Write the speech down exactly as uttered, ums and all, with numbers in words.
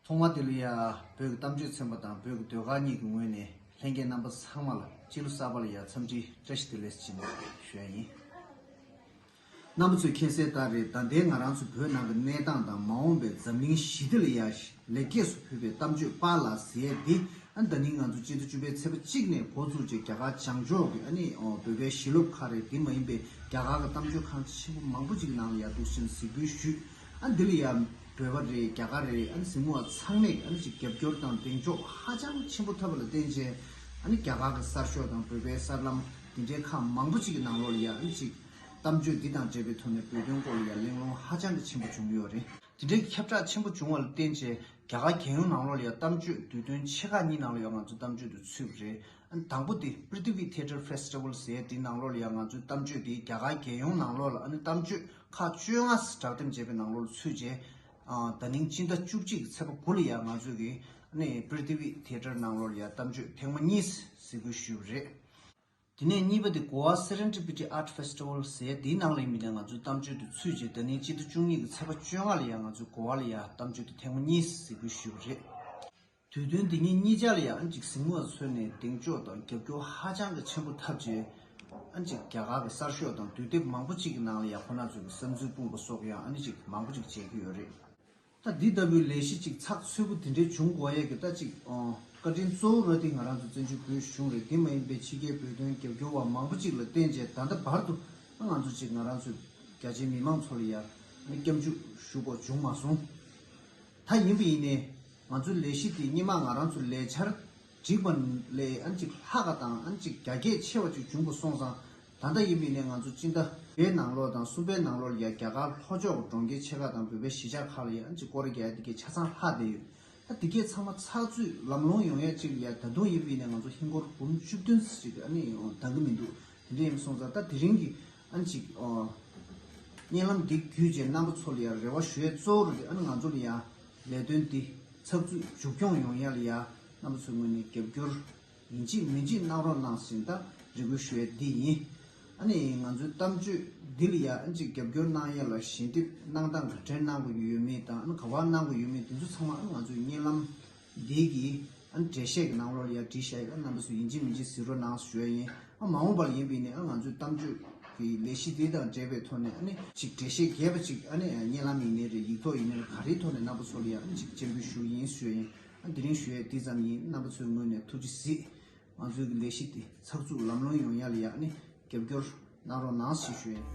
ཐོག་མ་དེ་ལ་ཡ་བོད་ཀྱི་གཏམ་བརྗོད་ཚན་པ་དང་བོད་ཀྱི་ཟློས་གར་གཉིས་ཀྱི་ངོས་ནས་ལྷན་རྒྱས་རྣམ་པ་ཚང་མ་ལ་སྤྱི་ལོ་གསར་པ་ལ་ཡ་འཚམས་འདྲི་བཀྲ་ཤིས་བདེ་ལེགས་ཟེར་ནས་ཞུ་ཡ་ཡིན། རྣམ་པ་ཚོས་མཁྱེན་གསལ་ལྟར་རེད། ད་ལྟའི་ང་རང་ཚོ་བོད་ནང་གི་གནས་སྟངས་དང་མ་འོངས་པའི་འཛམ་གླིང་ཞི་བདེ་ལ་ཡ་ལེགས་སྐྱེས་སུ་ཕུལ་བའི་གཏམ་བརྗོད་པཱ་ལགས་ཟེར་ཡས་འདི། ཨ་ནི་ད་ནིང་ང་ཚོ་སྤྱི་ཟླ་བཅུ་པའི་ཚེས་པ་གཅིག་ནས་འགོ་བཙུགས་བྱས་རྒྱ་གར་བྱང་ཕྱོགས་ཀྱི་ཨ་ནི་ཨོ་བོད་པའི་གཞིས་སློབ་ཁག་རེད། འདི་མ་ཡིན་པའི་རྒྱ་གར་གྱི་གཏམ་བརྗོད་ཁང་ཆེན་པོ་མང་པོ་ཅིག་ནང་ལ་ཡ་འདུག་སེ་གཟིགས་འབུལ་ཞུས། ཨ་འདི་ལ་ཡ་བོད་པ་རེད། རྒྱ་གར་རེད། ཨ་ནི་གཟིགས་མོ་བ་ཚང་མས་ཨ་ནི་ཅིག་རྒྱབ་སྐྱོར་དང་གདེང་འཇོག་ཧ་ཅང་ཆེན་པོ་ཐོབ་པ་ལ་བརྟེན་བྱས། ཨ་ནི་རྒྱ་གར་གྱི་གསར་ཤོག་དང་བོད་པའི་གསར་ལམ་འདི་འདྲའི་ཁག་མང་པོ་ཅིག་གི་ནང་ལོགས་ལ་ཡ་ཨ་ནི་ཅིག་གཏམ་བརྗོད་འདི་དང་འབྲེལ་བའི་ཐོག་ནས་བོད་དོན་སྐོར་ལ་ཡ་གླེང་སློང་ཧ་ཅང་གི་ཆེན་པོ་བྱུང་ཡོད་རེད། དེ་འདྲའི་ཁྱབ་བསྒྲགས་ཆེན་པོ་བྱུང་བ་ལ་བརྟེན་བྱས་རྒྱ་གར་རྒྱལ་ཡོངས་ནང་ལོགས་ལ་ཡ་གཏམ་བརྗོད་དུས་སྟོན་ཆེ་ཁག་གཉིས་ནང་ལ་ཡ་ང་ཚོ་གཏམ་བརྗོད་དུ་ཚུད་པ་རེད། ཨ་ནི་དང་པོ་དེ་Prithvi Theatre Festival ཟེར་དེའི་ནང་ལོགས་ལ་ཡ་ང་ཚོའི་གཏམ་བརྗོད་དེ་རྒྱ་གར་རྒྱལ་ཡོངས་ནང་ལོགས་ལ་ཨ་ནི་གཏམ་བརྗོད་ཁག་བཅོ་ལྔ་དྲ་འདེམས་བྱས་པའི་ནང་ལོགས་ལ་ཚུད་རྗེས། ཨ་ད་ནིང་སྤྱི་ཟླ་བཅུ་གཅིག་གི་ཚེས་པ་དགུ་ལ་ཡ་ང་ཚོས་ཀྱི་ཨ་ནི་Prithvi Theatre ནང་ལོགས་ལ་ཡ་གཏམ་བརྗོད་ཐེངས་མ་གཉིས་གཟིགས་འབུལ་ཞུས་པ་རེད། དེ་ནས་གཉིས་པ་དེ་Goa Serendipity Art Festival ཟེར་དེའི་ནང་ལ་ཡིན་པ་ཡིན་ན་ང་ཚོའི་གཏམ་བརྗོད་དུ་ཚུད་རྗེས་ད་ནིང་སྤྱི་ཟླ་བཅུ་གཉིས་ཀྱི་ཚེས་པ་བཅོ་ལྔ་ལ་ཡ་ང་ཚོའི་Goa ལ་ཡ་གཏམ་བརྗོད་དེ་ཐེངས་མ་གཉིས་གཟིགས་འབུལ་ཞུས་པ་རེད། དུས་སྟོན་འདི་གཉིས་གཉིས་ཆ་ལ་ཡ་ཨ་ཅིག་གཟིགས་མོ་བ་ཚོ་ནས་གདེང་འཇོག་དང་རྒྱབ་སྐྱོར་ཧ་ཅང་གི་ཆེན་པོ་ཐོབ་རྗེས། ཨ་ཅིག་རྒྱ་གར་གྱི་གསར་ཤོག་དང་དུས་དེབ་མང་པོ་ཅིག་གི་ནང་ལ་ཡ་ཁོ་ན་ཚོའི་གི་བསམ་ཚུལ་སྤུངས་པ་སོགས་ཡང་ཨ་ནི་ཅིག་མང་པོ་ཅིག་མཇལ་གྱི་ཡོད་རེད། ད་འདི་ལྟ་བུའི་ལས་གཞི་ཅིག་ཚགས་ཚུད་པོ་དེ་འདྲའི་བྱུང་དགོས་ཡས་ཀྱི་ད་ཅིག་ཨོ་བཀའ་དྲིན་གཙོ་བོ་ར་དེ་ང་རང་ཚོ་བཙན་བྱོལ་བོད་གཞུང་རེད། དེ་མ་ཡིན་པའི་ཕྱི་རྒྱལ་བོད་དོན་རྒྱབ་སྐྱོར་བ་མང་པོ་ཅིག་ལ་བརྟེན་བྱས་ད་ལྟ་བར་དུ་ང་ཚོ་ཅིག་ང་རང་ཚོ་རྒྱ་ཆེའི་མི་མང་ཚོ་ལ་ཡ་ཨ་ནི་སྐྱབས་འཇུག་ཞུ་དགོས་བྱུང་མ་སོང་། ད་ཡིན་པ་ཡིན་ནའི་ང་ཚོའི་ལས་གཞི་དེ་སྔོན་མ་ང་རང་ཚོ་ལས་འཆར་བསྒྲིགས་པ་ལས་ཨ་ནི་ཅིག་ལྷག་ག་དང་ཨ་ནི་ཅིག་རྒྱ་སྐྱེད་ཆེ་བ་ཅིག་བྱུང་དགོས་སོང་ཙང་། ད་ལྟ་ཡིན་པ་ཡིན་ནའི་ང་ཚོ་སྤྱི་ཟླ་བའི་ནང་ལོགས་དང་གསུམ་པའི་ནང་ལོགས་ལ་ཡ་རྒྱ་གར་ལྷོ་ཕྱོགས་ཀྱི་གྲོང་ཁྱེར་ཆེ་ཁག་དང་བོད་པའི་གཞིས་ཆགས་ཁག་ལ་ཡ་ཨ་ནི་ཅིག་སྐོར་ར་རྒྱག་ཡ་དེ་གའི་ཆ་ཚང་ལྷག་བསྡད་ཡོད། ད་དེ་གའི་ཚང་མ་ཚགས་ཚུད་ལམ་ལྷོང་ཡོང་ཡ་ཅིག་ལ་ཡ་ད་དུང་ཡིན་པ་ཡིན་ནའི་ང་ཚོ་ཧིན་སྒོར་འབུམ་བཅུ་བདུན་ཙམ་ཅིག་ཨ་ནི་འདང་གི་མི་འདུག་དེ་འདྲ་ཡིན་སོང་ཙང་ད་དེ་རིང་གི་ཨ་ནི་ཅིག་ཨོ། བརྙན་ལམ་འདི་བརྒྱུད་བྱས་རྣམ་པ་ཚོ་ལ་ཡང་རེ་བ་ཞུ་ཡས་གཙོ་བོ་རེད། ཨ་ནི་ང་ཚོ་ལ་ཡང་ལས་དོན་འདི་ཚགས་ཚུད་མཇུག་སྐྱོང་ཡོང་ཡ་ལ་ཡང་རྣམ་པ་ཚོའི་ངོས་ནས་རྒྱབ་སྐྱོར་ཡིན་གཅིག་མིན་གཅིག་གནང་རོགས་གནང་ཟེར་ད་རེ་སྐུལ་ཞུ་ཡས་འདི་ཡིན། ཨ་ནི་ང་ཚོའི་གཏམ་བརྗོད་འདི་ལ་ཡང་ཨ་ནི་ཅིག་རྒྱབ་སྐྱོར་གནང་ཡ་ལ་ཞལ་འདེབས་གནང་སྟངས་ག་འདྲས་གནང་དགོས་ཡོད་མེད་དང་ཨ་ནི་ག་པར་གནང་དགོས་ཡོད་མེད་འདི་ཚོ་ཚང་མ་ཨ་ནི་ང་ཚོའི་བརྙན་ལམ། འདི་གི་ཨ་ནི་འགྲེལ་བཤད་ཀྱི་ནང་ལོགས་ལ་ཡང་བྲིས་བཞག་ཡོད། རྣམ་པ་ཚོས་ཡིན་གཅིག་མིན་གཅིག་གཟིགས་རོགས་གནང་ཞུ་ཡ་ཡིན། ཨ་མ་འོངས་པ་ལ་ཡིན་པ་ཡིན་ནའི་ཨ་ང་ཚོའི་གཏམ་བརྗོད་ཀྱི་ལས་གཞི་འདི་དང་འབྲེལ་བའི་ཐོག་ནས་ཨ་ནི་ཅིག་འགྲེལ་བཤད་རྒྱས་པ་ཅིག་ཨ་ནི་བརྙན་ལམ་ཡིན་ནའི་རེད། ཡིག་ཐོག་ཡིན་ནའི་རེད། ག་རེའི་ཐོག་ནས་རྣམ་པ་ཚོ་ལ་ཡང་ཨ་ནི་ཅིག་སྤྱན་འབུལ་ཞུ་ཡིན་ཞུ་ཡ་ཡིན། ཨ་དེ་རིང་ཞུ་ཡ་འདི་ཙམ་ཡིན། རྣམ་པ་ཚོའི་ངོས་ནས་ཐུགས་རྗེ་གཟིགས། ང་ཚོའི་གི་ལས་གཞི་འདི་ཚགས་ཚུད་ལམ་ལྷོང་ཡོང་ཡ་ལ་ཡང་ཨ་ནི་རྒྱབ་སྐྱོར་གནང་རོགས་གནང་ཞེས་ཞུ་ཡ་ཡིན།